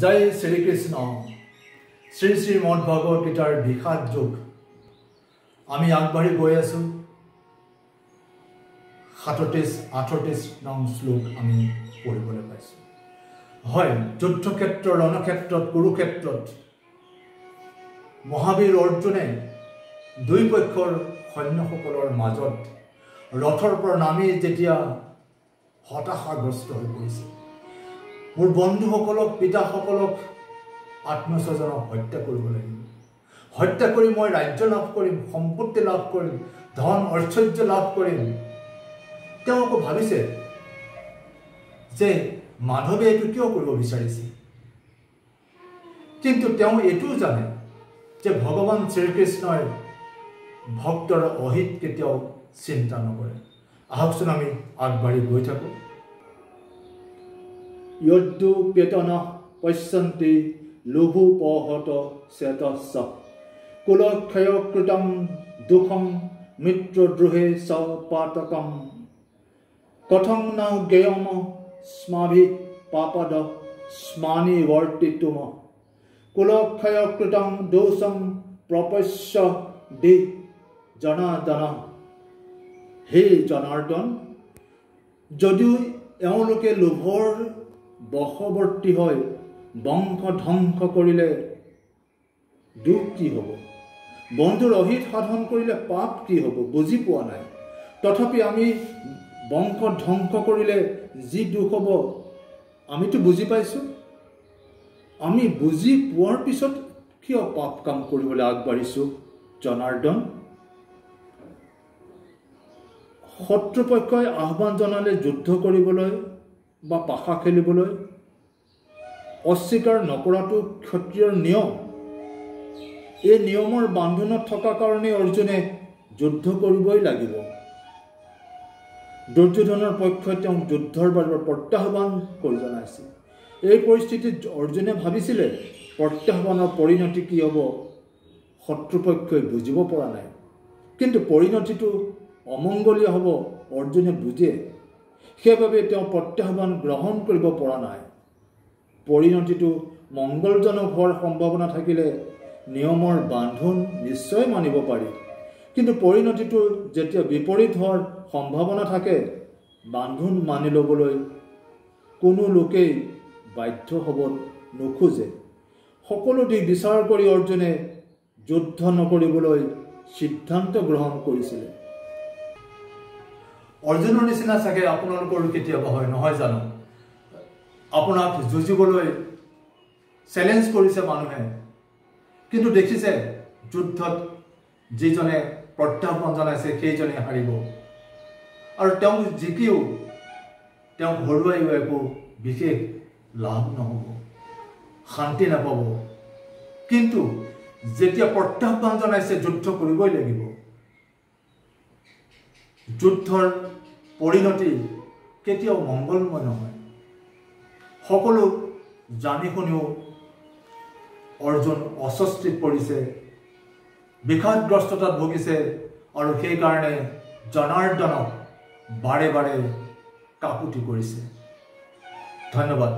জয় শ্ৰীকৃষ্ণ। শ্ৰী শ্ৰীমদ্ ভগৱদ গীতাৰ বিষাদ যোগ আমি আগবাঢ়ি গৈ আছোঁ। 37 38 নং শ্লোক আমি পঢ়িবলৈ পাইছোঁ। হয়, যুদ্ধক্ষেত্ৰ, ৰণক্ষেত্ৰত, কুৰুক্ষেত্ৰত মহাবীৰ অৰ্জুনে দুই পক্ষৰ সৈন্যসকলৰ মাজত ৰথৰ পৰা নামি যেতিয়া হতাশাগ্ৰস্ত হৈ পৰিছে, মোৰ বন্ধুসকলক, পিতাসকলক, আত্মস্বজনক হত্যা কৰিব লাগিব, হত্যা কৰি মই ৰাজ্য লাভ কৰিম, সম্পত্তি লাভ কৰিম, ধন ঐশ্বৰ্য লাভ কৰিম। তেওঁ আকৌ ভাবিছে যে মাধৱে এইটো কিয় কৰিব বিচাৰিছে, কিন্তু তেওঁ এইটোও জানে যে ভগৱান শ্ৰীকৃষ্ণই ভক্তৰ অহিত কেতিয়াও চিন্তা নকৰে। আহকচোন আমি আগবাঢ়ি গৈ থাকোঁ। যদ্যুপেতন পশ্যন্তি লোভোপহত চেতস কুলক্ষয়কৃতং দুঃখং মিত্ৰদ্ৰোহে চ পাতকং কথং ন জ্ঞেয়ম স্মাভি পাপদ স্মানি বৰ্তিতুম কুলক্ষয়কৃতং দোষং প্ৰপশ্য দি জনাৰ্দন। হে জনাৰ্দন, যদিও এওঁলোকে লোভৰ বশৱৰ্তী হৈ বংশ ধ্বংস কৰিলে দুখ কি হ'ব, বন্ধুৰ অহিত সাধন কৰিলে পাপ কি হ'ব বুজি পোৱা নাই, তথাপি আমি বংশ ধ্বংস কৰিলে যি দুখ হ'ব আমিতো বুজি পাইছোঁ। আমি বুজি পোৱাৰ পিছত কিয় পাপ কাম কৰিবলৈ আগবাঢ়িছোঁ জনাৰ্দন? শত্ৰুপক্ষই আহ্বান জনালে যুদ্ধ কৰিবলৈ বা পাশা খেলিবলৈ অস্বীকাৰ নকৰাটো ক্ষত্ৰিয়ৰ নিয়ম। এই নিয়মৰ বান্ধোনত থকা কাৰণে অৰ্জুনে যুদ্ধ কৰিবই লাগিব। দুৰ্যোধনৰ পক্ষই তেওঁক যুদ্ধৰ বাবে প্ৰত্যাহ্বান কৰি জনাইছিল। এই পৰিস্থিতিত অৰ্জুনে ভাবিছিলে প্ৰত্যাহ্বানৰ পৰিণতি কি হ'ব শত্ৰুপক্ষই বুজিব পৰা নাই, কিন্তু পৰিণতিটো অমংগলীয় হ'ব অৰ্জুনে বুজে। সেইবাবে তেওঁ প্ৰত্যাহ্বান গ্ৰহণ কৰিব পৰা নাই। পৰিণতিটো মংগলজনক হোৱাৰ সম্ভাৱনা থাকিলে নিয়মৰ বান্ধোন নিশ্চয় মানিব পাৰি, কিন্তু পৰিণতিটো যেতিয়া বিপৰীত হোৱাৰ সম্ভাৱনা থাকে বান্ধোন মানি ল'বলৈ কোনো লোকেই বাধ্য হ'ব নোখোজে। সকলো দিশ বিচাৰ কৰি অৰ্জুনে যুদ্ধ নকৰিবলৈ সিদ্ধান্ত গ্ৰহণ কৰিছিলে। অৰ্জুনৰ নিচিনা চাগে আপোনালোকৰো কেতিয়াবা হয় নহয় জানো? আপোনাক যুঁজিবলৈ চেলেঞ্জ কৰিছে মানুহে, কিন্তু দেখিছে যুদ্ধত যিজনে প্ৰত্যাহ্বান জনাইছে সেইজনে হাৰিব, আৰু তেওঁক জিকিও তেওঁক হৰুৱাইও একো বিশেষ লাভ নহ'ব, শান্তি নাপাব। কিন্তু যেতিয়া প্ৰত্যাহ্বান জনাইছে যুদ্ধ কৰিবই লাগিব। যুদ্ধৰ পৰিণতি কেতিয়াও মংগলময় নহয়। সকলো জানি শুনিও অৰ্জুন অস্বস্তিত পৰিছে, বিষাদগ্ৰস্ততাত ভুগিছে, আৰু সেইকাৰণে জনাৰ্দনক বাৰে বাৰে কাকুতি কৰিছে। ধন্যবাদ।